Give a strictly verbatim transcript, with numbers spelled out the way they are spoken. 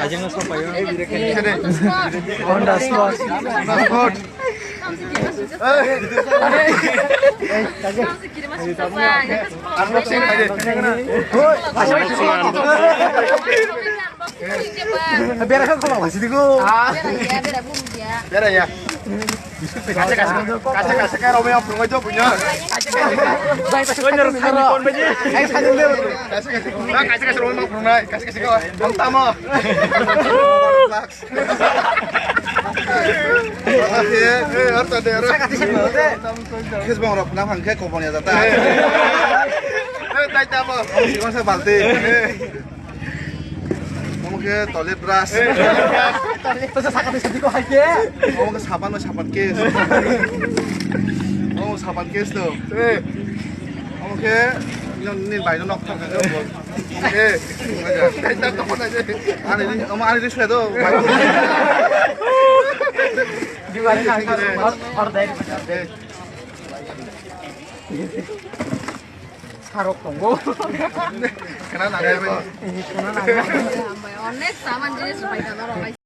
Ajang na sopayo. Honda Sport. Honda Sport. Unboxing aja. Bera kha khola basi digo. Bera ya. Kaisa kaisa kaisa kaisa kaisa romwi ang phunuknai to buino. Bai kaisa kaisa romwi ang phunuknai, kaisa kaisa romwi ang phunuknai, kaisa kaisa khe ang tamo. Khe bong rok phunuk phang khe kobon ya jata. Dai tamo. Sibang sa balti. Omo khe toilet brush. Toilet brush. Toilet brush sakha twi sadi ko hai khe. Omo khe sapan no sapan case. Omo sapan case to. Omo khe nini bai no nok thang khe. Omo khe. Ani omo ani sule do. Di bari na. Or dai. Sarok tongo. Khna nang. Khna nang. Onek saman jinis pai ka norok.